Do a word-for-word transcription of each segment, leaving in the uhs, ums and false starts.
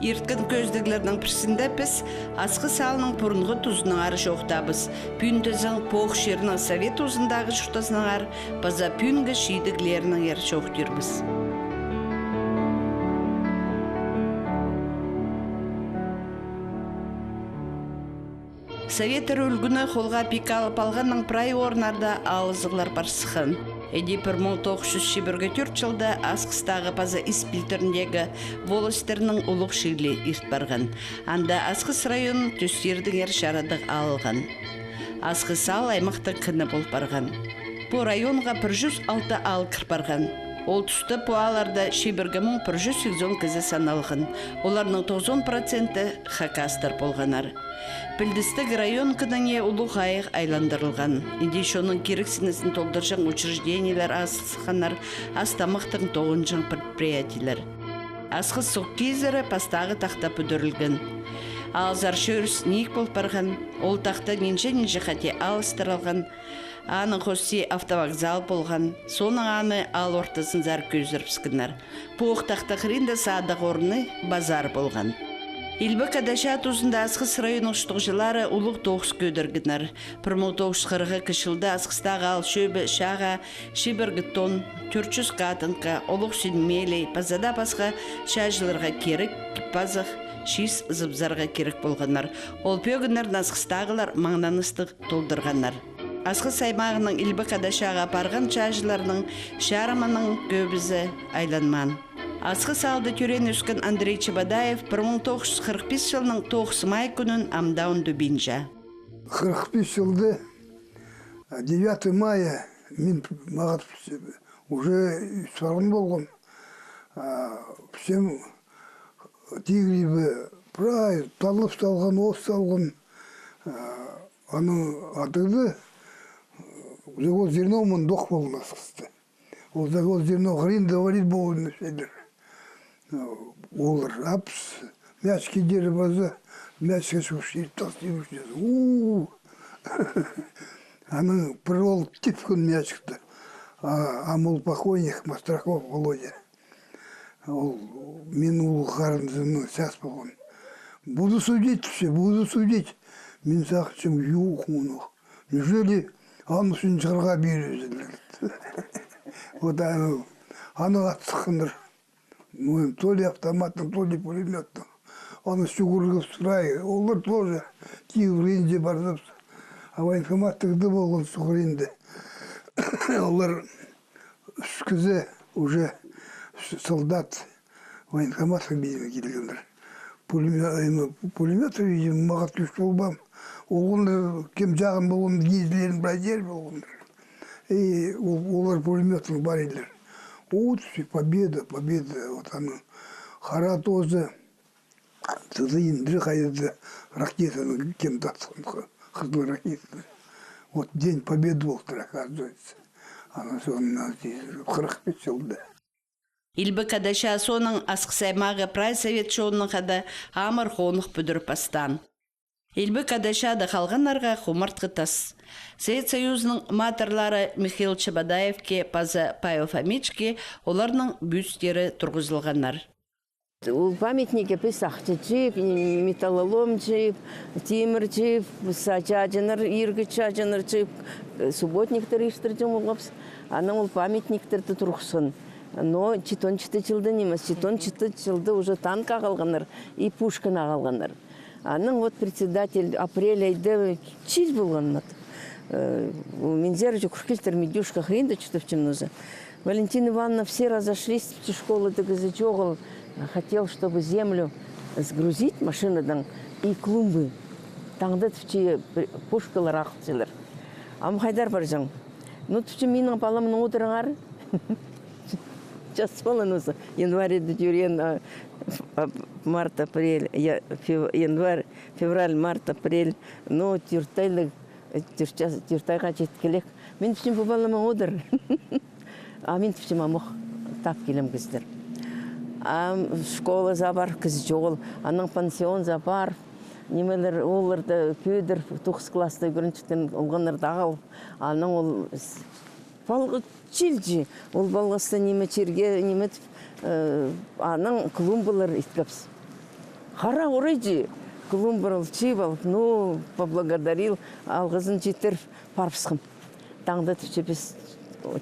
Ирткен кӧзідіглернің пірсінде піс Асхыс аалның пурунғы тузынаңар чоохтаабыс. Пӱӱн тізең Пох чирінің Совет тузындағы чуртазынаңар паза пӱӱнгі чидіглерінеңер чоохтирбыс. Советтер ӱлгӱні холға пик алып алғаннаң прай орыннарда аалзығлар пар сыххан. Іди пір муң тоғыс чӱс чибіргі тӧрт чылда Асхыстағы паза Ис пилтіріндегі волостьтарның улуғ чиглі ирт парған. Анда Асхыс районын тӧстирдеңер чарадығ алылған. Асхыс аал аймахтың кіні пол парған. Пу районға пір чӱс алты аал кір парған. Ол туста пу аалларда чибіргі муң пір чӱс сигізон кізі саналған. Оларның тоғызон проценті хакастар полғаннар. Пілдістіг, район кініне улуғ хайығ айландырылған. Іди чонның кирексінізін толдырҷаң учреждениелер азыл сыхханнар, ас-тамахтаң тоғынҷаң предприятиелер. Асхыс сох кизіре пастағы тахта пӱдірілген. Аалзар чӧріс ниик пол парған, ол тахта нинҷе-нинҷе хати алыстырылған. Аның хости автовокзал полған. Соонаң аны аал ортазынзар кӧзірібіскеннер. Пу ох тахта хыринда садығ орны базар полған. Илбек Ада чаа тузында Асхыс районның чуртағҷылары улуғ тоғыс кӧдіргеннер. Пір муң тоғыс чӱс хырых ікі чылда Асхыстағы аал чӧбі чааға чибіргі тон, тӧрт чӱс катынка, олох син мелей, паза даа пасха чааҷыларға кирек пазох чиис сыбызарға кирек полғаннар. Ол пӧгіннерні асхыстағылар маңнаныстығ толдырғаннар. Асхыс аймағының Илбек Ада чааға парған чааҷыларның чарымының кӧбізі айланмаан. Асхыс аалда тӧреен-ӧскен Андрей Чебодаев пір муң тоғыс чӱс хырых пис чылның тоғыс май кӱнін ам даа ундубинча. Хырых пис чылда, а, девятого мая мин мағат уже ӱс парған полғам. А, всем тигрибі прай таллап салған, ос салған. А, аның адығда завод зерно мындох полған Асхыста. Ол завод зерно хрен говорит, болған селер. Олар апс мячки дері база, мячка чуғыш иртас, у. Аның пір ол тепкен мячикті. А, ам ол покойник Мастраков Володя. Ол мин ол харынзымның час полған. Буду судить, все, буду судить. Мин сағынчам, юх, мынох. Неужели аны ӱчӱн чығарға пирібізерлер? Вот аны, аны ат сыхханнар. Ну, то ли автоматтың, то ли пулемёттың. Аны чӱгӱргебіс прай. Олар тоже тигірінҷе парзабыс. А военкоматтығ даа полған чӱгӱрінде. Олар ӱс кізі уже с-, солдат военкоматха пиріп килгеннер. Пулемё-, эме, пулемёт, видимо, мағат ӱс полбаам. Олғаннар кем чағын полған, кизілерін прай тер полғаннар. И ол-, олар пулемёттың пар иділер. Вот всё, победа, победа. Вот аны хара тоже. Сызы индіре хайда ракетаны кем татхан, хызыл ракетаны. Вот День Победы полтыр, оказывается. Ана соонда хырых пис чылда. Илбек Ада чаа соонаң Асхыс аймағы прай совет чонының хада амыр хоных пӱдіріп пастаан. Илбек Ада чаада халғаннарға хумартхы тас. Совет Союзының матырлары Михаил Чебодаевке паза Павел Фомичке оларның бюсттері турғызылғаннар. Ол памятникке піс ахча чыып, металлолом чыып, тимір чыып, са-, чааҷыннар, иргі чааҷыннар чыып, э, субботниктер иртірҷең полғабыс. Анаң ол памятниктерді турғысхан. Но читон читі чылда нимес, читон читі чылда уже танк ағылғаннар и пушканы ағылғаннар. Анаң вот председатель апрель айда чил полған мат. Э, минзер чӱгӱр килтір, Медюшка хыринда чуртапчам нооза. Валентина Ивановна, все разошлись, тіпче, школада кізі чоғыл. Хотел, чтобы землю сгрузить машинадаң и клумбы. Таңда, тіпче, пушкалар ағылчалар. Ам хайдар парҷаң? Ну, тіпче, минің паламнаң одырыңар. Час полған нооза. Январьда тӧреен, а, а, март, апрель, я-, фев-, январь, февраль, март, апрель. Ну, тӧрт айлығ, э, тӧрт час, тӧрт айға читкелек. Мин тіпчем, пу паламнаң одыр. А мин тіпчем, ам ох, тап килем кізілер. Ам школазар пар кізі чоғыл, анаң пансионзар пар. Нимелер, оларны кӧдір, тоғыс класста ӱгренчеткен олғаннарны ағыл. Анаң ол с-, палғас чилче, ол палғасты ниме чирге, ниме тіп, э, анаң клумбалар иткебіс. Хара орайҷы, клумбырал, чибал, ну, поблагодарил, алғызын читір парыбысхам. Таңда тіпче піс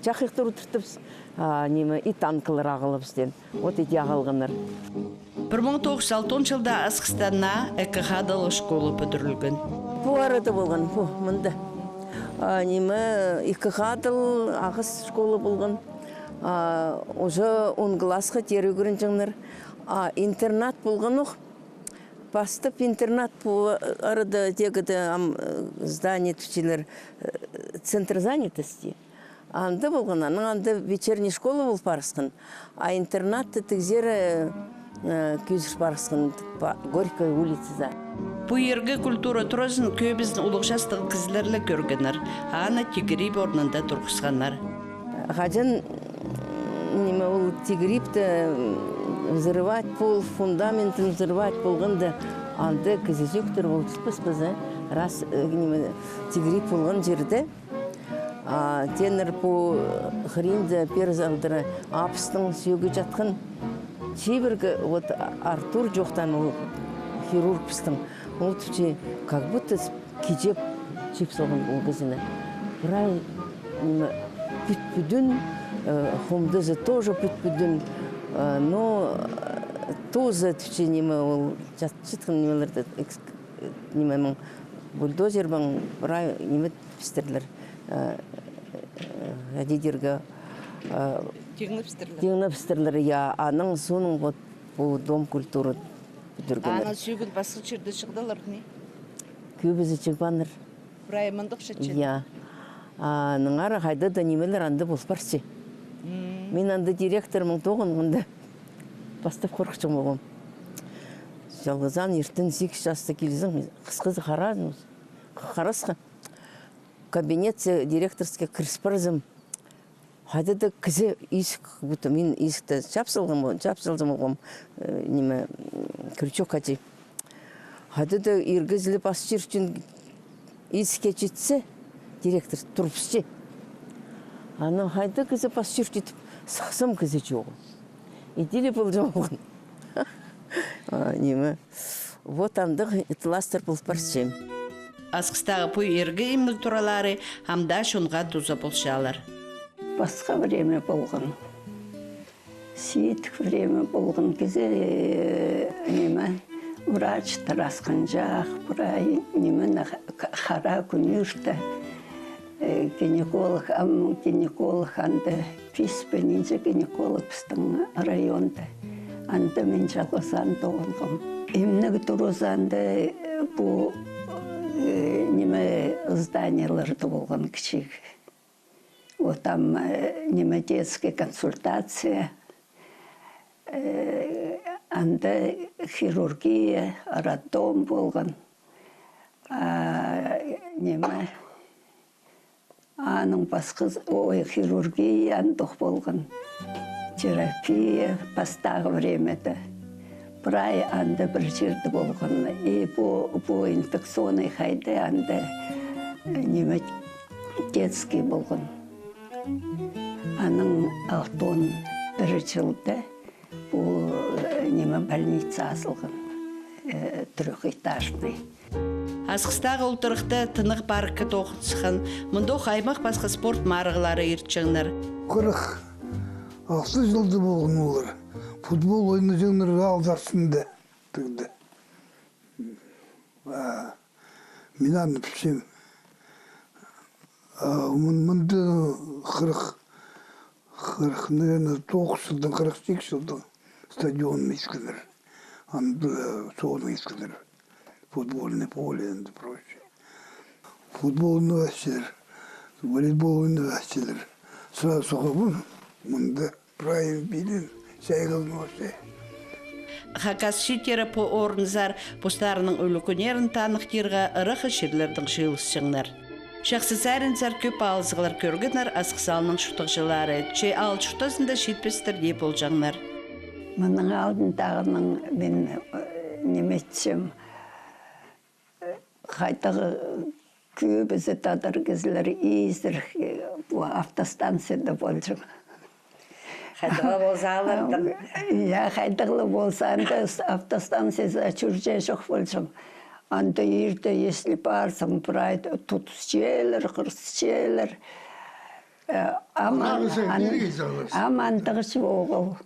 чахайахтар одыртыбыс, а, ниме, и танкалар ағылыбыс теен. Вот иди ағылғаннар. Пір муң тоғыс чӱс алтон чылда Асхыста наа ікі хадылығ школа пӱдірілген. Пу арада полған, пу, мында. А, ниме, ікі хадыл, ағас школа полған. А, уже он классха теере ӱгренҷеңнер. А, интернат полғанох. Пастап интернат пу арада тегіде ам, э, здание тіпчелер, э, центр занятости. Анда полған, анаң анда вечерний школа пол парысхан, а интернатты тігзер, э, кӧзір парысхан па-, Горькая улицаза. Пу иргі культура туразын кӧбізін улуғ частығ кізілер ле кӧргеннер, аны тигіріп орнында турғысханнар. Хаҷан, ниме, ол тигірипті, м, взрывать пол, фундаментін взрывать полғанда, анда кізі сӧктер полчатпас па, раз, э, ниме, тигірип полған чирде. А, тееннер пу хыринда пеер алдыра абыстың сӧгі чатхан. Чибіргі, вот, а-, Артур чоохтаан, ол хирург пістің. Ол тіпче, как будто с-, кичеп чип салған ол кізіні. Прай, ниме, пӱт-пӱдӱн, э, хомдызы тоже пӱт-пӱдӱн, э, но, э, тоже тіпче, ниме, ол чат-, чатхан нимелерді экс-, ниме, мын, бульдозербең прай ниме пістірлер, э, э, хайди тирге, э, тигнебістірлер. Тигнебістірлер, я, анаң соонаң вот пу дом культуры пӱдіргеннер. Аның сӧгін пасха чирде чыгдылар, не? Кӧбізі чыгбааннар. Прай мындағ чатча. Я. А, аннаңар хайда-да нимелер анда пол парча. М. Мин анда директормын тоғынғанда пастап хорыхчаң полғам. Чалғызаан иртен сигіс часта килзең, хысхазы харазын, харасха. Кабинетсер директорскай кіріс парзам, хайда-да кізі изік, как будто мин изікті чаап салғам, чаап салзам полғам, э, ниме, м, крючок хайди. Хайда-да ир кізі ле пас чир ӱчӱн изікке читсе, директор турыбысча. Анаң хайда кізі пас чир читіп, сыхсам, кізі чоғыл. Иди ле полҷаң полған. А, ниме. Вот андағ итластар пол парча. Асхыстағы пу иргі имніг туралары ам даа чонға туза полчалар. Пасха время полған. Сидік время полған кізі, э, ниме, врачтар асхынҷах, прай, ниме, на х-, хара кӱнӱрте. Э, гинеколог, ам гинеколог анда пис пе нинҷе гинеколог пістің районда. Анда мин чалғызаан тоғынғам. Имніг туразында, э, пу, э, ниме, зданиелерде полған кічіг. Вот там, э, ниме, детская консультация, э, анда хирургия, роддом полған. А, ниме, аның пасхазы, ой, хирургия андох полған. Терапия пастағы времяда. Прай анда пір чирде полған. И пу, пу инфекционный хайда анда, э, ниме, детский полған. Аның алтон пір чылда пу, э, ниме, больница азылған, э, трёхэтажный. Асхыстағы ултырыхта тынағ паркы тоғын сыххан, мындох аймах пасха спорт марығлары иртчеңнер. Хырых алты чылда полған олар. Футбол ойнаҷаңнар аал чарсында тігде. А, мин аны пілчем. А, мын-, мында хырых, хырых, наверное, тоғыс чылдаң, хырых сигіс чылдаң стадион иткеннер. Анда соонаң иткеннер. Футбольное поле and прочее. Футбол ойнап итчелер, волейбол ойнап итчелер. Сразу соғабын, мында прайын пилін, чайғызын орчай. Хакас чииттері пу орынзар постарының ӱлӱкӱннерін таныхтирға ыраххы чирлердең чыылысчаңнар. Чахсы саринзар кӧп алызығлар кӧргеннер Асхыс аалның чуртағҷылары, че аал чуртазында читпестер дее полҷаңнар. Мының алдындағынаң мин, э, ниме итчем, хайдағ кӧбізі тадар кізілер изірік, э, пу автостанцияда полҷаң. Хайдағ ла полза алардаң. Я, хайдағ ла полза, анда с-, автостанциязар чӧрҷе чох полҷаң. Анда ирте, если парзаң, прай тутысчалар, хырысчалар. Э, ам, ам андағ чох оғыл.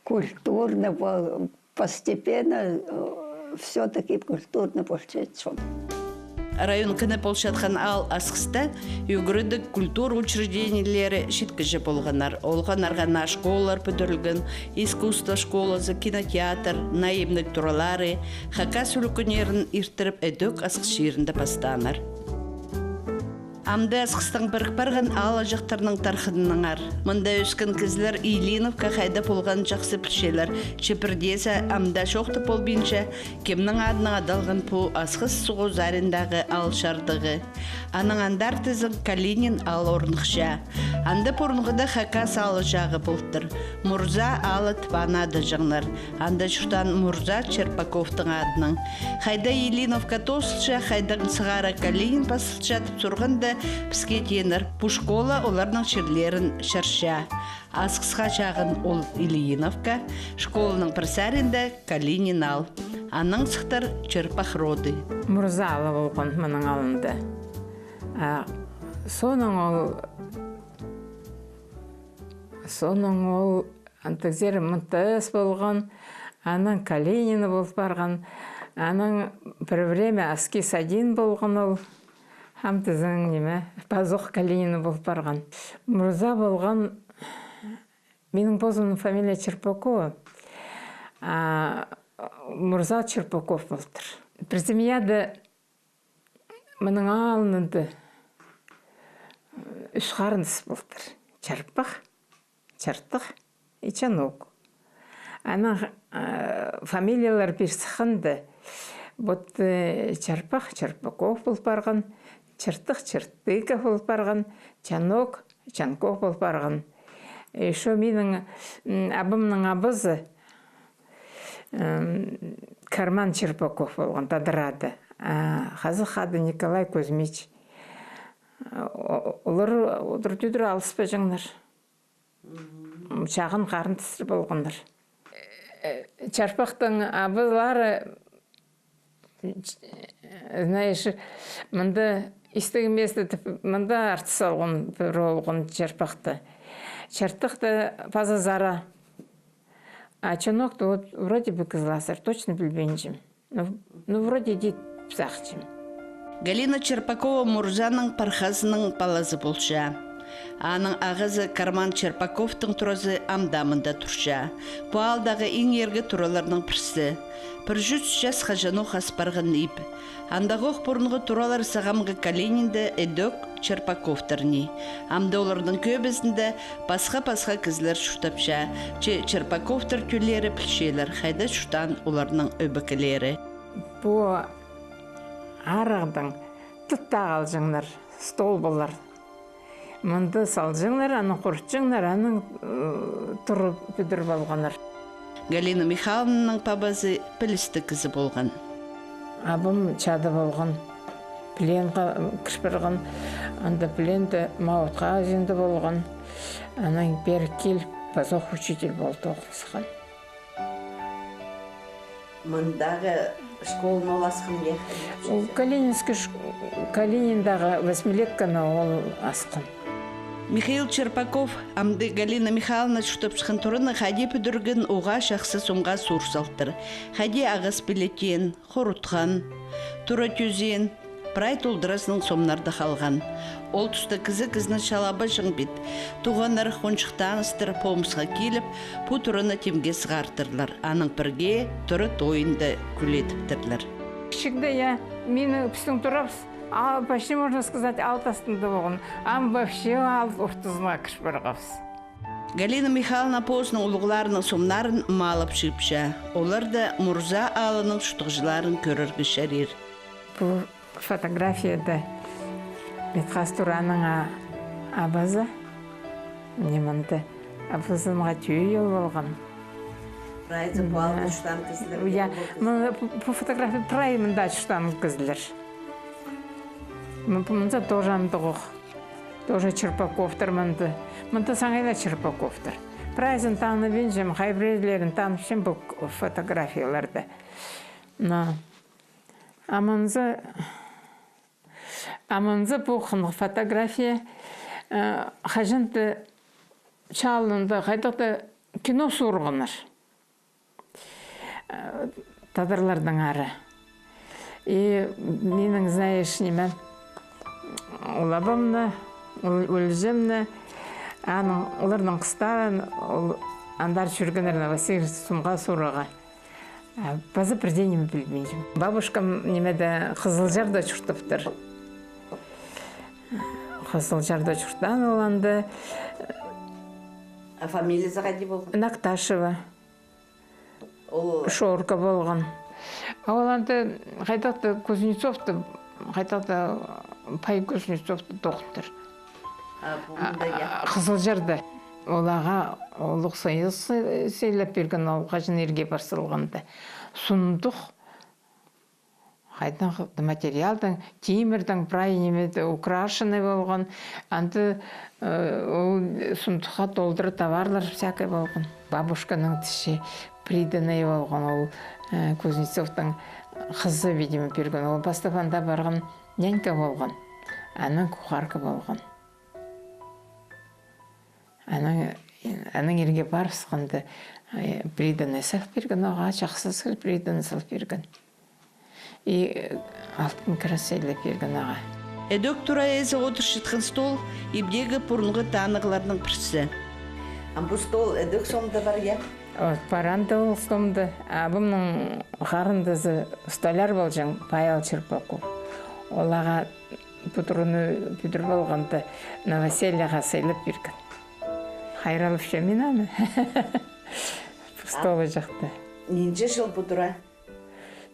Культурно пол-, постепенно, э, всё-таки культурно полча чон. Район кіні полчатхан аал Асхыста ӱгредіг, культура учреждениелері читкіҷе полғаннар. Олғаннарға наа школалар пӱдірілген, искусство школазы, кинотеатр, наемниг туралары, хакас ӱлӱкӱннерін иртіріп, ідӧк Асхыс чирінде пастааннар. Амды Асхыстаң пірік парған аалҷахтарның тархынынаңар. Мында ӧскен кізілер Ильиновка хайда полғанын чахсы пілчелер. Че пірдеезі амды чоохтап полбинча, кемнің адынаң адалған пу Асхыс суғ узариндағы аал чардығы. Аның андартызын Калинин аал орныхча. Анда пурунғыда хакас аалҷағы полтыр. Мурза аалы тіп аны адаҷаңнар. Анда чуртаан Мурза Черпаковтың адынаң. Хайда Ильиновка тоозылча, хайдаң сығара Калинин пазылча тіп сурғанда, піске тееннер, пу школа оларның чирлерін чарча. Асхысха чағын ол Ильиновка, школаның пір саринда Калинин аал, анаң сыхтар Черпак роды. Мурза аалы полған мының алнында. А соонаң ол, соонаң ол Андағ чир М Т С полған, анаң Калинина пол парған, анаң пір время Аскиз один полған ол. Ам тізең ниме, пазох Калинина пол парған. Мурза полған, минің позымның фамилия Черпакова, а Мурза Черпаков полтыр. Пір семьяда мының алнында ӱс харындас полтыр. Чарпах, Чартых и Чанок. Анаң, э, фамилиялар пир сыхханда, вот, э, Чарпах Черпаков пол парған, Чартых Чартыков пол парған, Чанок Чанков пол парған. Ещё минің, м, абамның абазы, м, Карман Черпаков полған, Тадар ады. А хазах ады Николай Кузьмич. О-, олар одыр-тӧдір алыспаҷаңнар. М, чағын харындастар полғаннар. Э, Чарпахтың абалары, знаешь, мында истіг нимес тіп, мында артыс салған пір полған Чарпахты. Чартыхты паза Зара. А Чанокты вот вроде бы кізі ле азар, точно пілбинчем. Ну, ну, вроде дее сағынчам. Галина Черпакова Мурзаның пархазының палазы полча. Аның ағазы Карман Черпаковтың туразы ам даа мында турча. Пу аалдағы иң иргі тураларның пірсі. Пір чӱс час хаҷанох ас парған ниме. Андағох пурунғы туралар сағамғы Калининде ідӧк Черпаковтар ни. Амды оларның кӧбізінде пасха-пасха кізілер чуртапча. Че Черпаковтар тӧллері пілчелер, хайда чуртаан оларның ӧбекелері. Пу арығдаң тыттағ алҷаңнар, столбалар. Мында салҷаңнар, аны хуртчаңнар, анаң, э, турып пӱдіріп алғаннар. Галина Михайловнаның пабазы пілістіг кізі полған. Абам чада полған, пленға кір парған, анда пленде Маутха азинда полған, анаң пеер киліп, пазох учитель полып тоғынысхан. Мындағы школаны ол асхан не? Ол Калининский ш-, Калининдағы восьмилетканы ол асхан. Михаил Черпаков амды Галина Михайловна чуртапчатхан тураны хайди пӱдірген, уғаа чахсы сомға сур салтыр. Хайди ағас пилеткен, хурутхан, тура тӧзен, прай толдыразының сомнарда халған. Ол туста кізі кізіні чалабаҷаң пит. Туғаннар, хонҷых таныстар помысха киліп, пу тураны тимге сығартырлар. Анаң пірге тура тойында кӱлетіптірлер. Кічігде, я, минің пістің турабыс, а, почти, можно сказать, аал тастында полған. Ам вообще аал ортызына кір парғабыс. Галина Михайловна позының улуғларының сомнарын малап чыыпча. Оларда Мурза аалының чуртағҷыларын кӧрерге чарир. Пу фотографияда Медхас Тураның а-, абазы. Мына мында абазынға тӧӧй ол полған. Прайзы пу аалда чуртаан кізілер. Я, мына пу, пу фотография прай мында чуртаан кізілер. Мына пу, мында тоже андағох. Тоже Черпаковтар мында. Мында саңай ла Черпаковтар. Прайзын таныбинчам, хай піреелерін таныбинчам пу фотографияларда. Но амынзы, амынзы пу хынығ фотография, э, хаҷан-да чалында, хайдағ-да кино суурғаннар. Э, тадарларның ары. И минің, знаешь, ниме, ол абамны, ол, ол іҷемні, аның, оларның хыстарын, ол андар чӧргеннер Новосибирск сумға суурарға. А паза пірдее ниме пілбинчем. Бабушкам нимеде, Хызылчарда чуртаптыр. Хызылчарда чуртаан ол анда. А фамилиязы хайди полған? Накташева. Ол Шорка полған. А ол анда хайдағ-да Кузнецовты, хайдағ-да пай Кузнецовты тоғынтыр. А, пу мында, я. А, Хызылчарда. Ол ағаа улуғ сыйыс сыйлап пирген, ол хаҷан ирге пар салғанда. Сундух. Хайдаң материалдаң, тимірдең прай ниме украшенный полған. Анда, э, ол сундухха толдыра товарлар всякий полған. Бабушканың тіҷе приданый полған, ол, э, Кузнецовтың хызы, видимо, пирген. Ол пастап анда парған нянька полған. Анаң кухарка полған. Анаң, анаң ирге парыбысханда, э, приданый сал пирген ағаа, чахсы сал приданый сал пирген. И, э, алтын кірес сал пирген ағаа. Ідӧк тураа ээзі одырчатхан стол ибдегі пурунғы танығларның пірсі. Ам пу стол ідӧк сомда пар, я? О, пар анда ол сомда. Абамның харындазы столяр полҷаң, Павел Черпаков. Ол ағаа пу тураны пӱдіріп алғанда, новосельеға сыйлап пирген. Хайраллапчам мин аны. Пу стол ачахта. Нинҷе чыл пу тураа?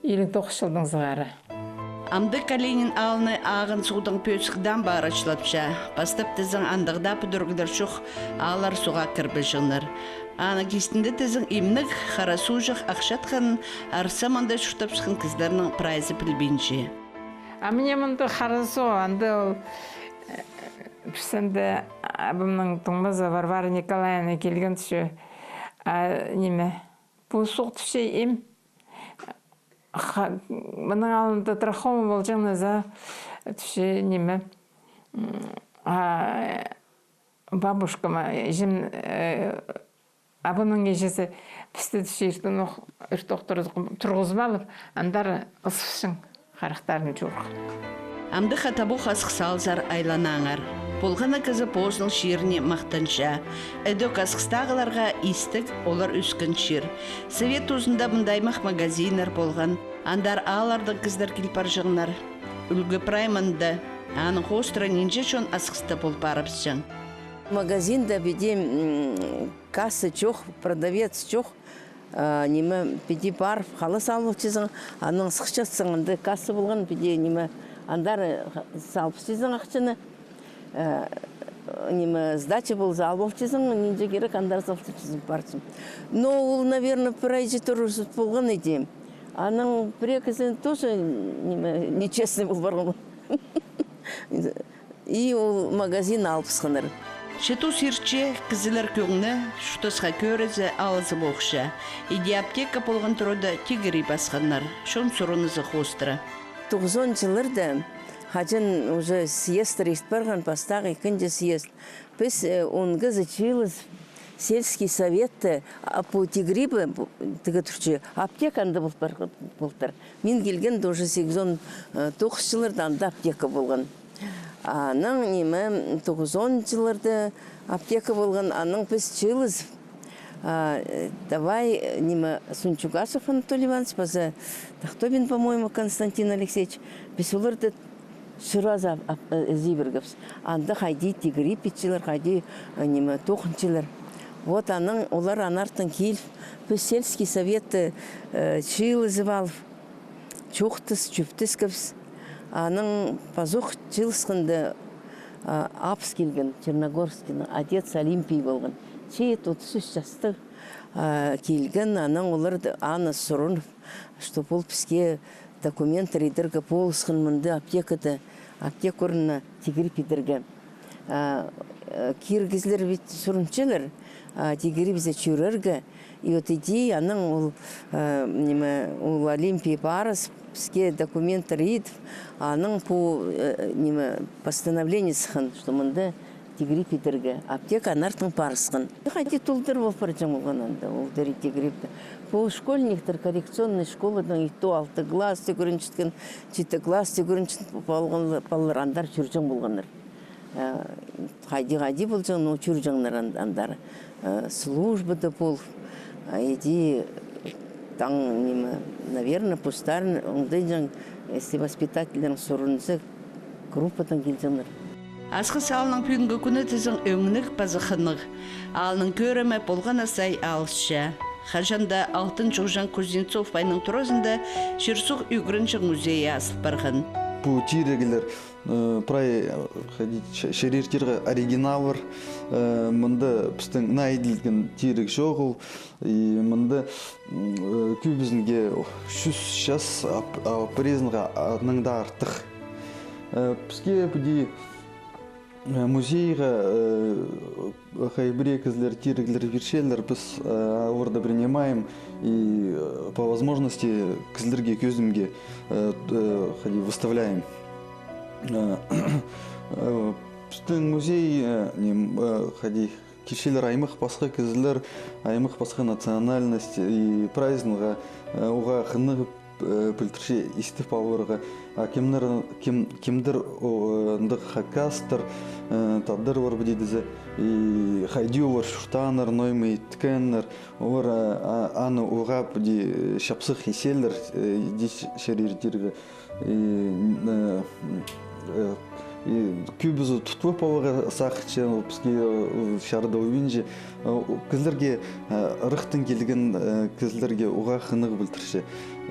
Илиг тоғыс чылдаң сығара. Амды Калинин аалны ағын суғдаң пӧзік дамба арачылапча. Пастап тізең, андағ даа пӱдіріглер чох, ааллар суға кірбеҷеңнер. Аның кистінде тізең, имнег, хара суғҷах ахчатханын арса, мында чуртапчатхан кізілернің прайзы пілбинче. А мына мында хара суғ, анда ол, э, піс анда абамның туңмазы Варвара Николаевна килген тіпче, а, ниме, пу суғ тіпче, им, ха-, мының алнында трахома полҷаң на за, тіпче, ниме, м, а, бабушкама, іҷем, э, абамның іҷезі пісті тіпче иртенӧк, иртӧк турғызып, турғызып алып, андар ызыбысчаң харахтарын чуурға. Амды хатабох асхыс салзар айланаңар. Полған на кізі позының чиріне махтанча. Ідӧк асхыстағыларға истіг олар ӧскен чир. Совет тузында мында аймах магазиннер полған. Андар ааллардаң кізілер кил парҷаңнар. Ӱлгӱ прай мында. Аның хоостыра нинҷе чон асхыста пол парыбысчаң. Магазинда піди, м, касса чох, продавец чох. А, ниме, піди парып, хала салыбысчазың, анаң сыхчазың, анда касса полған, піди, ниме, андар, э, салыбысчазың ахчаны, э, ниме, сдача полза, алыбысчазың, нинҷе кирек, андар салыбысчазың, парчазың. Но ол, наверное, пір ай читіре полған иди. Анаң пірее кізі тоже, ниме, нечестный пол парған. И ол магазин алыбысханнар. Че тус иртче, кізілер кӧңні, чуртасха кӧрізі, алызы полча. Иди аптека полған турада тигірей пасханнар, чон сурынызы хоостыра. Тоғызон чылларда, хаҷан уже съезд ирт парған, пастағы, ікінҷі съезд, піс, э, он кізі чыылыс сельский советте, а, пу тигірей пу, тігі турча, аптека анда пол пар-, полтыр. Мин килгенде уже сигізон, э, тоғыс чылларда анда аптека полған. Анаң, ниме, тоғызон чылларда аптека полған, анаң піс чыылыс, а, э, давай, э, ниме, Сунчугасов Анатолий Иванович, паза Тахтобин, по-моему, Константин Алексеевич, піс оларды сразу ап-, ап-, э, ізей пиргебіс. Анда хайди тигірей пирчелер, хайди, э, ниме, тоғынчалар. Вот анаң олар анартын киліп, піс сельский советте, э, чыылызып алып, чоохтас, чӧптескебіс. Анаң пазох чыылысханда, а, абыс килген, Черногорскийның, отец Олимпий полған. Чиит отыс ӱс частығ, а, килген, анаң олар да аны сурынып, чтоб ол піске документтер идерге полысхан мында аптекада, аптека орнына тигірей пидерге. А, э, кирі кізілер ведь сурынчалар, а, тигірибізе чӧрерге. И вот иди, анаң ол, э, ниме, ол Олимпий Парыс піске документтер идіп, анаң пу, э, ниме, постановление сыххан, что мында тигіріп идерге. Аптека анартын парысхан. Хайди толдыр ол парчаң болған анда, ол дери тигіріп. Пу школьниктер коррекционный школадаң и то алты класс ӱгренчеткен, читі класс ӱгренчеткен палғанлар, палалар андар чӧрчең болғаннар. Э, хайди-хайди полҷаң, но чӧрҷеңнер ан-, андар. Э, службада пол, а, иди, таң, ниме, наверное, постарын оңдайҷаң, если воспитательлерің сурынза, группадаң килҷеңнер. Асхыс аалның пӱӱнгі кӱні тізең ӧңніг паза хынығ. Аалның кӧрімі полған на сай алысча. Хаҷан даа алтын чуғҷаң Кузнецов пайның туразында чир-суғ ӱгренҷең музейі азыл парған. Пу тиріглер, э, прай, э, хайди, ча-, чарир тирге оригиналлар, э, мында пістің найдылған тиріг чоғыл, и мында, м, э, кӧбізінге чӱс час ап-, апрезінге, аның даа артых. Э, піске піди, э, музейға, э, хай пірее кізілер тиріглер пирчелер, піс, э, оларды принимаем и, э, по возможности кізілерге кӧзімге, э, т-, э, хайди, выставляем. Э, э, пістің музей, э, ним, э, хайди, килчелер аймах пасха кізілер, аймах пасха национальность, и прайзынға, э, уғаа хынығ, э, пілдірче, истіп аларға. А кемнер, кем, кемдір, о, э, андағ хакастар, э, тадар пар піди тізе, и хайди олар чуртааннар, ноо ниме иткеннер, олар, а, а, аны уғаа піди, э, чапсых исчелер, э, иди ч-, чарир тирге. И, э, э, и кӧбізі тутпа поларға сағынча, ол піске, э, чардылбинча, э, кізілерге, э, ырахтаң килген, э, кізілерге уғаа хынығ пілдірче.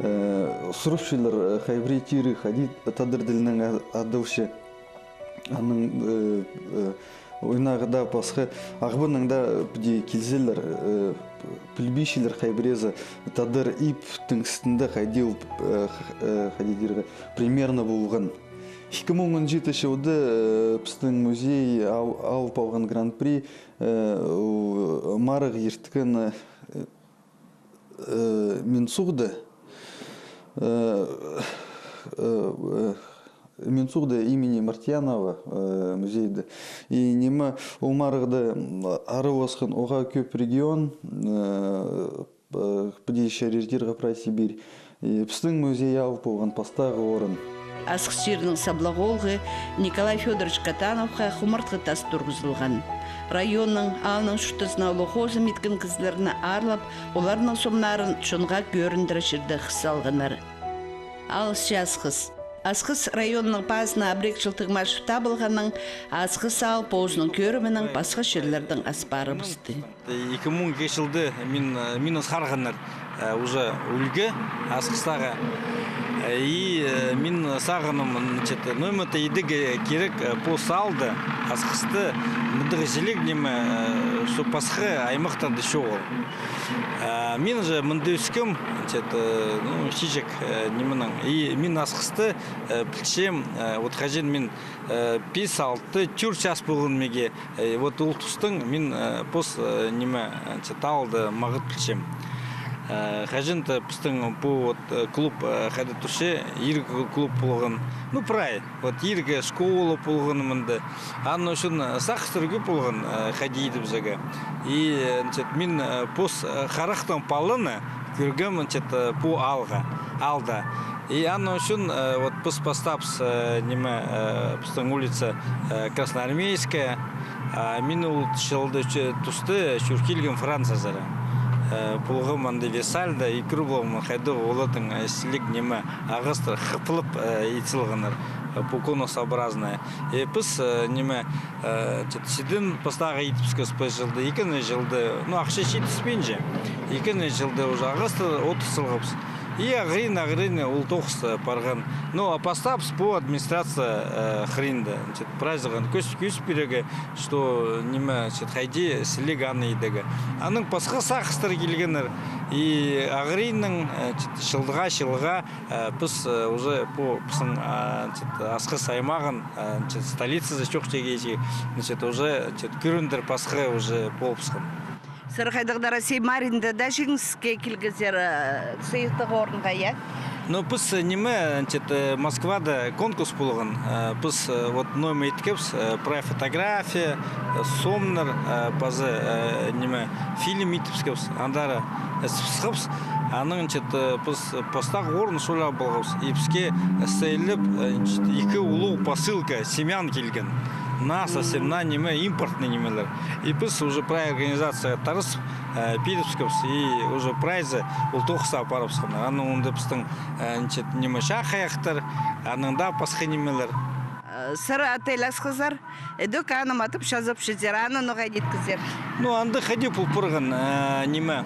Э, сурапчалар, э, хай пірее тиріг хайди тадар тілінең а-, адалча. Аның, э, э, ойнағы даа пасха, Ағбаннаң даа піди килзелер, э, пілбинчелер хай піреезі тадар иптің істінде хайди ол, э, х-, э, хайди тирге, примерно полған. Ікі муң он читінҷі чылда, э, пістің музей ал-, алып алған гран-при, э, у, марығ ирткен, э, э, Минсуғда, э, э, э, Минсуғда имени Мартьянова, э, музейде. И ниме, ол марығда, м, араласхан уғаа кӧп регион, э, э, піди чарир тирге прай Сибирь. И пістің музей алып полған пастағы орын. Асхыс чирінің саблығ оолғы Николай Фёдорович Катановха хумартхы тас турғызылған. Районның, аалның чуртазына улуғ хозым иткен кізілерні аарлап, оларның сомнарын чонға кӧріндіре чирде хыс салғаннар. Алысча Асхыс. Асхыс районының пазына абырик чыл тыңмашып табылғаннаң, Асхыс аал позының кӧрімінең пасха чирлердең ас парыбысты. Ікі муң ікі чылда мин, э, мині сығарғаннар, э, уже ӱлгӱ Асхыстағы. Э, и, э, мин сағынам, значит, ноо ниме-де идерге кирек, э, пос аалды, Асхысты, мындағ чиліг ниме, э, со пасха аймахтарда чоғыл. Э, мин же мында ӧскем, значит, э, ну, чиҷек, э, нименең. И мин Асхысты, э, пілчем, э, вот хаҷан мин, э, пис, алты, тӧрт час полған мағаа, э, вот ол тустаң мин, э, пос, э, ниме, э, че, талды мағат пілчем. Э, хаҷан-да пістің пу вот, э, клуб, э, хайда турча, иргі клуб полған. Ну, прай, вот иргі школа полған мында. Аның ӱчӱн, э, сағыстар кӧп полған, э, хайди идібізерге. И, э, значит, мин, э, пос, э, харахтаң паланы кӧргем, значит, э, пу аалға, аалда. И аның ӱчӱн, э, вот піс пастабыс, э, ниме, э, пістің улица, э, Красноармейская, а мин ол чылда чӧ-, туста чӧр килгем Франциязар. Э, полғам анда Версальда, ӱгреніп алғам, хайдағ оларның, э, чиліг ниме, ағастар хыпылап, э, ит салғаннар, э, пу конусообразная. Э, піс, э, ниме, э, чет-, чиден пастағы итібіскебіс пір чылда, ікінҷі чылда, ну, ахча читіспинче. Ікінҷі чылда уже ағастар от салғабыс. И ағырин, ағырин ол тоғыс, э, парған. Ну, а пастабыс пу администрация, э, хыринда. Значит, прайзын кӧс-, кӧзіт пирерге, что ниме, значит, хайди сіліг аны идерге. Аның пасха сағыстар килгеннер. И ағыринның, э, значит, чылға, чылға, э, піс, э, уже пу, пістің, а, значит, Асхыс аймағын, э, значит, столицазы чох тигі, значит, уже, значит, кӧрімдер пасха уже полыбысхан. Сірер хайдағ-да Россия маарында даа чиңіске килгезер, э, сыйыхтығ орынға, я? Ну, піс, э, ниме, значит, э, Москвада конкурс полған. Э, піс, э, вот, ноо ма иткебіс, э, прай фотография, э, сомнар, э, паза, э, ниме, фильм итіпскебіс. Андар, э, сыбысхабыс. Аның, значит, э, піс пастағы орын шола полғабыс. И піске, э, сайлап, э, значит, ікі улуғ посылка семян килген. На совсем, на ниме, импортный нимелер. И піс уже прай организация тарас, э, пирібіскебіс, и уже прайзы ол тоғысха апарыбысхан. Аның оңда пістің, э, значит, ниме, чахайахтар, аның даа пасха нимелер. Э, сірер отель Асхызар, ідӧк аны матап чазапчазар, аны ноға иткезер? Ну, анда хайди пол парған, э, ниме.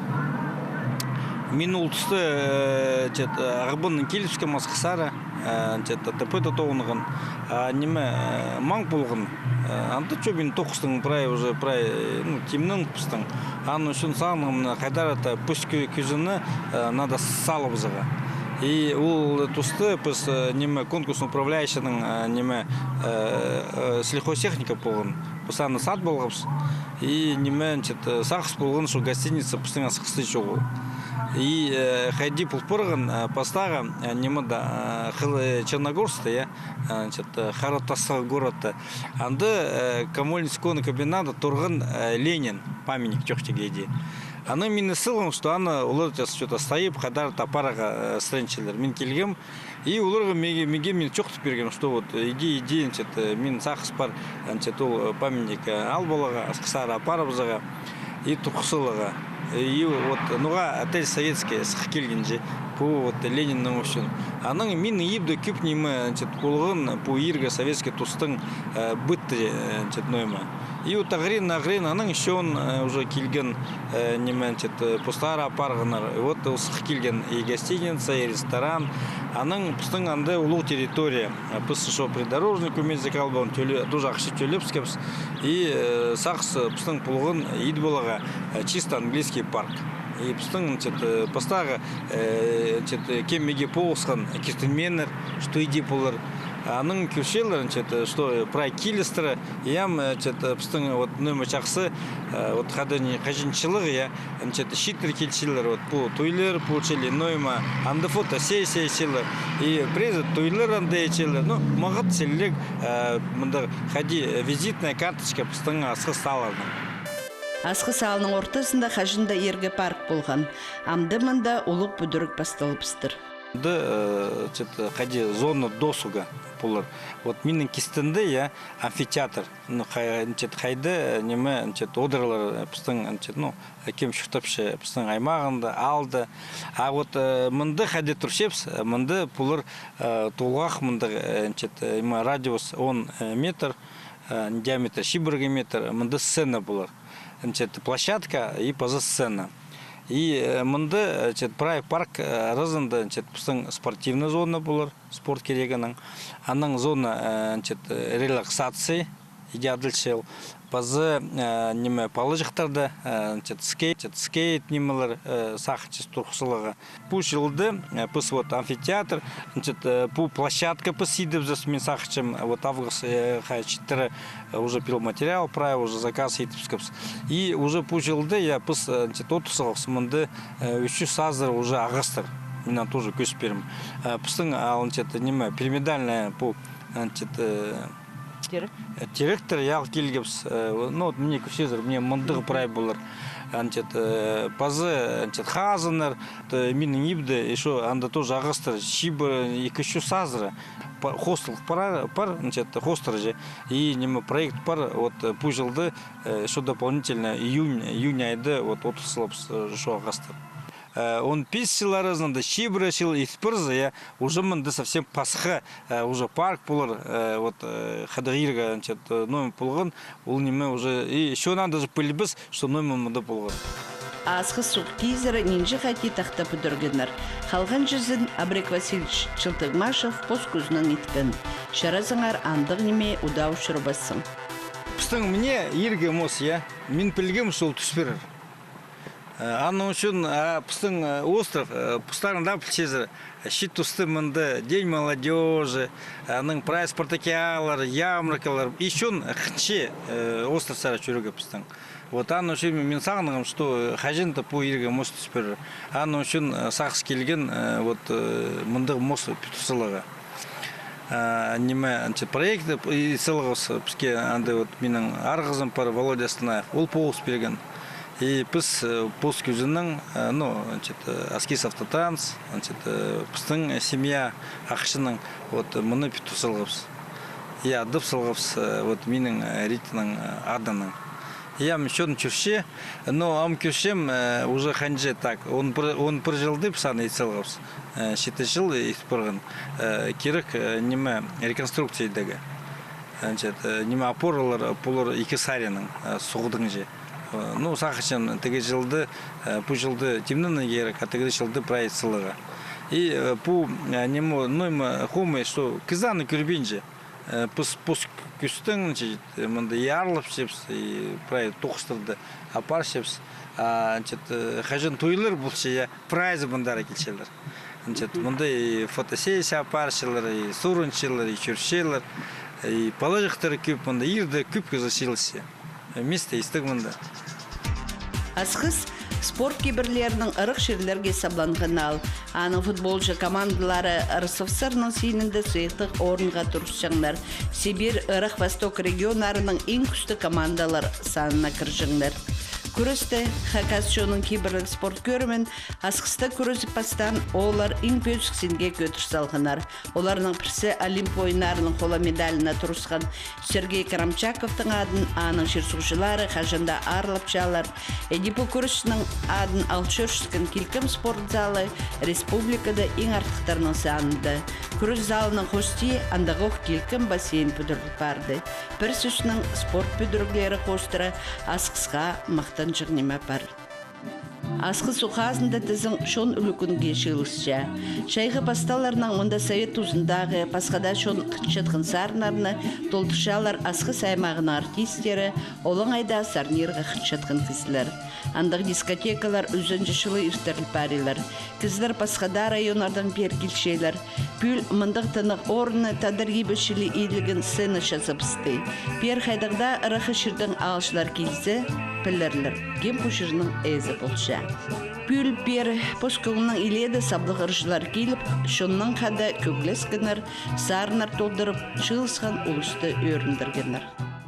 Мин ол туста, э, значит, э, Ағбаннаң килібіскем Асхысар, э, значит, АТП-да тоғынған. А ниме, э, маң полған. Э, анда чо, мин тоғыстың прай, уже прай, э, ну, тимнең пістің. Аның ӱчӱн сағынғам, мына хайдар-да пӧс кӱзіні, э, надо салыбызарға. И ол туста піс, э, ниме, конкурс управляющийнің, э, ниме, э, э, сельхозтехника полған. Піс аны сатып алғабыс. И ниме, значит, э, сағыс полған, что гостиница пістің Асхыста чоғыл. И, э, хайди пол парған, э, пастағы, э, ниме даа, э, хыл-, э, Черногорскта, я, э, значит, э, хара тастағы городта. Анда, э, Комольнинский конный комбинатта турған, э, Ленин памятник чох тигі иди. Анаң мині сылған, что аны олар сейчас что-то стайып, хайдар-да апарарға, э, сіренчелер. Мин килгем, и оларға миге, миге мин чоохтап пиргем, что вот, э, иди, иди, значит, э, мин сағыс пар, значит, ол, э, памятник, э, ал поларға, Асхысар апарыбызарға. И турғыс саларға. И вот, ноға отель Советский сых килгенҷе, пу вот Лениннің ӱчӱн. Анаң мин ибде кӧп ниме, значит, полған, пу иргі советский тустың, э, быты, э, значит, ноо ма. И вот ағырин, ағырин, анаң ещё он, э, уже килген, э, ниме, значит, э, постары апарғаннар. И вот ол сых килген и гостиница, и ресторан. Анаң пістің анда улуғ территория. Піс ещё придорожный кӧмезі калбаан, тӧле-, тоже ахча тӧлебіскебіс. И, э, сағыс, э, пістің полған ит поларға, э, чисто английский парк. И пістің, значит, э, пастағы, э, значит, э, кем миге полысхан, киртінмееннер, что иди полар. Анаң кӧрчелер, значит, э, что, э, прай килістіре, и ам, э, значит, э, пістің вот ноо ма чахсы, э, вот хайди не, хаҷан чылығ, я, значит, чииттер килчелер, вот, пу туйлар полча ли, ноо ма, анда фотосессия итчелер, и прайзы туйлар анда итчелер, ну, мағат сіліг, э, мындағ хайди, э, визитная карточка пістің Асхыс аалының. Асхыс аалының ортазында хаҷан даа иргі парк полған, амды мында улуғ пӱдіріг пасталыбыстыр. Анда, э, значит, хайди зона досуга полар. Вот минің кистінде, я, амфитеатр. Ну, хай-, значит, хайда, э, ниме, значит, одырлар, э, пістің, значит, ну, э, кем чуртапча, пістің аймағында, аалда. А вот, э, мында хайди турчабыс, э, мында полар, э, толғах мында, э, значит, э, ниме, радиус он, э, метр, э, диаметр чибіргі метр, мында сцена полар. Значит, площадка и паза сцена. И, э, мында, э, значит, прай парк, э, аразында, значит, пістің спортивная зона полар. Спорт кирегінің. Анаң зона, э, значит, э, релаксации, иди адалча ол. Паза, э, ниме, палаҷахтарда, э, значит, скейт, значит, скейт нимелер, э, сағынчабыс турғыс саларға. Пу чылда, э, піс вот амфитеатр, значит, э, пу площадка піс идібіс, мин сағынчам, вот август, э, хай читіре, э, уже пилматериал прай, уже заказ идібіскебіс. И уже пу чылда, я, піс, э, значит, одыртыбыс мында, э, ӱс чӱс азыра уже ағастар. Мин аны тоже кӧзіт пирем. Э, пістің, а, значит, ниме, пирамидальная пу, значит, э, терек, э, теректер, я, ал килгебіс. Э, ну, вот, мына кӧрчезер, мына мындағ прай полар. Значит, э, паза, значит, хазаннар, минің ибде, ещё анда тоже ағастар, чибі, ікі чӱс азыра. Па-, хостел пар, пар, значит, хостел же. И ниме, проект пар, вот, э, пу чылда, э, ещё дополнительно июнь, июнь айда, вот, одыртыбыс, э, ещё ағастар. Э, он пис чыл аразында, чибірер чыл ит парза, я, уже мында совсем пасха, э, уже парк полар, э, вот, э, хайдағ иргі, значит, э, ноо ма полған, ол ниме уже, и ещё надо же пілбес, что ноо ма мында полған. Асхыс суғ кизіре нинҷе хати тахта пӱдіргеннер. Халғанҷызын Абрек Васильевич Чылтыгмашев пос кӱзінең иткен. Чаразыңар андағ ниме удаа учурабассың. Пістің мына иргі мос, я. Мин пілгем, что ол тӱс пирер. Э, аның ӱчӱн, а, пістің, э, остров, э, постарың даа пілчезер, э, чиит туста мында День молодёжи, аның прай спартакиадалар, ярмаркалар, и чон, э, хынча, э, островсар чӧрерге пістің. Вот аның ӱчӱн мин сағынғам, что, э, хаҷан-да пу иргі мос тӱс пирер. Аның ӱчӱн, э, сағыс килген, э, вот, э, мындағ мос пӱдір саларға. А, ниме, анча проект ит салғабыс, піске анда вот минің арғызым пар, Володя Станаев, ол полыс пирген. И піс, э, пос кӱзінең, э, ну, значит, э, Аскиз Автотранс, значит, э, пістің семья ахчанаң вот мыны пӱдір салғабыс. И адап салғабыс, э, вот минің, э, Ританың, э, адынаң. Я, мин чон чӧрче, но ам кӧрчем, э, уже ханҷа так, он пір, он пір чылда піс аны ит салғабыс. Э, читі чыл ит парған. Э, кирек, э, ниме, реконструкция идерге. Значит, э, ниме, опоралар, э, полар ікі саринаң, э, суғдаңҷа. Э, ну, сағынчам, тігі чылда, э, пу чылда тимненерге кирек, а тігі чылда прай ит саларға. И, э, пу, э, ниме, ну, ниме, хомай, что кізі аны кӧрбинче. Э, піс пос кӱстең, значит, э, мында и аарлапчабыс, и прай тоғыстарны апарчабыс. А, значит, э, хаҷан тойлар полча, я, прайзы мындар килчелер. Значит, мында и фотосессия апарчалар, и сурынчалар, и чӧрчелер, и палаҷахтар кӧп, мында ирде кӧп кізі чыылча. Э, место истіг мында. Асхыс спорт кибірлерінің ырах чирлерге сабланған аал. Аның футболҷы командалары РСФСР-ның синінде сыйыхтығ орынға турысчаңнар. Сибирь, Ырах Восток регионнарының иң кӱстіг командалар санына кірҷеңнер. Кӱресте хакас чонның кибірліг спорт кӧрімін Асхыста кӱрезіп пастаан олар иң пӧзік синге кӧдір салғаннар. Оларның пірсі Олимп ойыннарының хола медалина турысхан Сергей Карамчаковтың адын аның чир-суғҷылары хаҷан даа аарлапчалар. Іди пу кӱресчінің адын ал чӧрчеткен килкім спорт залы республикада иң артыхтарның санында. Кӱрес залының хости андағох килкім бассейн пӱдіріл парды. Пір сӧснең, спорт пӱдіріглері хоостыра Асхысха махтанҷаң ниме пар. Асхыс уғаа азында тізең чон ӱлӱкӱнге чыылысча. Чайғы пасталарнаң мында совет тузындағы пасха даа чон хынчатхан сарыннарны толдырчалар Асхыс аймағының артисттері, олаңай даа сарнирға хынчатхан кізілер. Андағ дискотекалар ӱзінҷі чылы иртіріл парирлар. Кізілер пасха даа районнардаң пеер килчелер. Пӱӱл мындағ тынағ орынны тадар ибі чіли иділген сцена чазабысты. Пеер хайдағ даа ыраххы чирдең аалҷылар килзе, пілерлер, кем пу чирнің ээзі полча. Пӱӱл пеер пос кӧңнінең илееде саблығ ырҷылар киліп, чоннаң хада кӧглескеннер, сарыннар толдырып, чыылысхан улусты ӧріндіргеннер.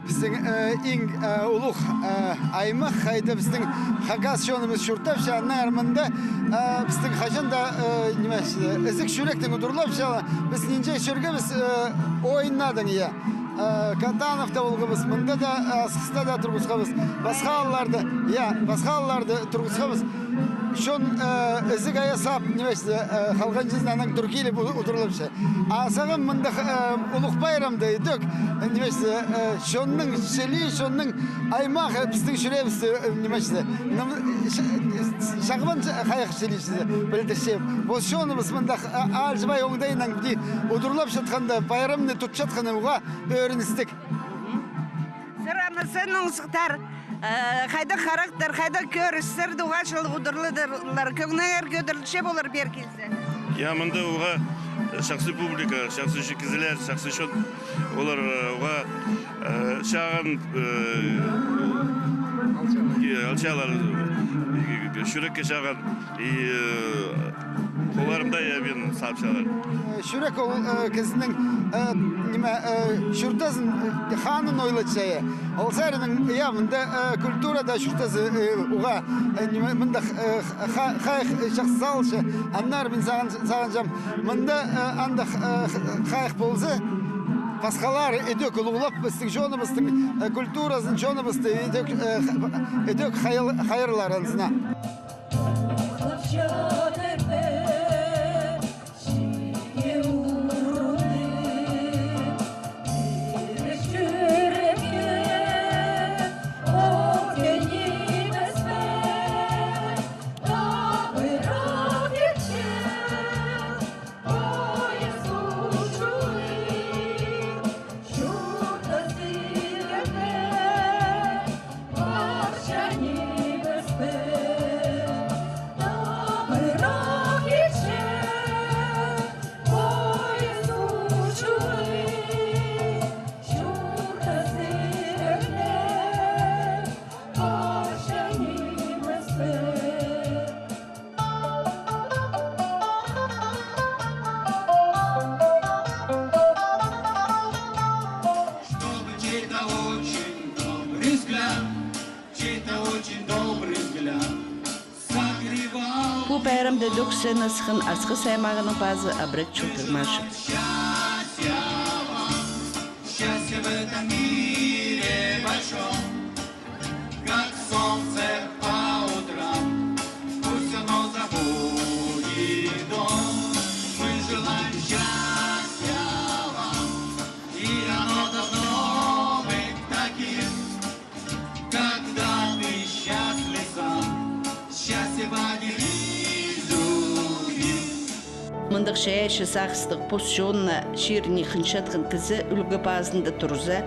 Пістің, э, иң, э, улуғ, э, аймах, хайда пістің хакас чоныбыс чуртапча, аннаңар мында, э, пістің хаҷан даа, э, ниме, э, ізік чӱректең удурлапча, піс нинҷе чӧргебіс, э, ойыннадаң, я. Э, Катановта полғабыс, мында даа, э, Асхыста даа турғысхабыс, пасха аалларда, я, пасха аалларда турғысхабыс. Чон, э, ізік ая сап, ниме, э, халғанҷызын анаң тур киліп у-, удурлапча. А сағам мындағ, э, улуғ пайрамда идӧк, э, ниме, э, чонның чіли, чонның аймағы пістің чӱреебісті, э, ниме, ным-, ш-, шағбан ш-, хайығ чіли пілдірче. Пос чоныбыс мындағ, э, аалҷыбай оңдайнаң піди удурлапчатханда, пайрамны тутчатханы уғаа ӧріністіг. Сірер аны сыннаң сыхтар, э, хайдағ характер, хайдағ кӧріс, сірерді уғаа чыл удурладырлар, кӧңніңер кӧдірілче полар пеер килзе. Я, мында уғаа, э, чахсы публика, чахсы чі-, кізілер, чахсы чон, олар, э, уғаа, э, чағын, э, алчалар, э, чӱрекке чағын. И, э, холларында, я, мин саапчалар. Э, чӱрек ол, э, кізінің, э, ниме, э, чуртазын, э, ханын ойлатча, я. Ол саринаң, я, мында, э, культурада чуртазы, э, уғаа, э, ниме, мындағ, э, ха-, хайығ, э, чахсы салча. Аннаңар мин сағын-, сағынчам, мында, э, андағ, э, хайығ полза, пасхалары идӧк улуғлап, пістің чоныбыстың, э, культуразын, чоныбысты идӧк, э, х-, идӧк хайыл-, хайырлар анзына. Пу пайрамда тӧк сценазынаң Асхыс аймағының пазы Абрек Чултығмашев. Мындағ чайаачы сағыстығ пос чонына чиріне хынчатхан кізі ӱлгӱ пазында турза,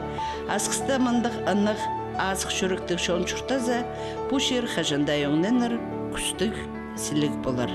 Асхыста мындағ ынағ, азых чӱректіг чон чуртаза, пу чир хаҷан даа оңнанар, кӱстіг, сіліг полар.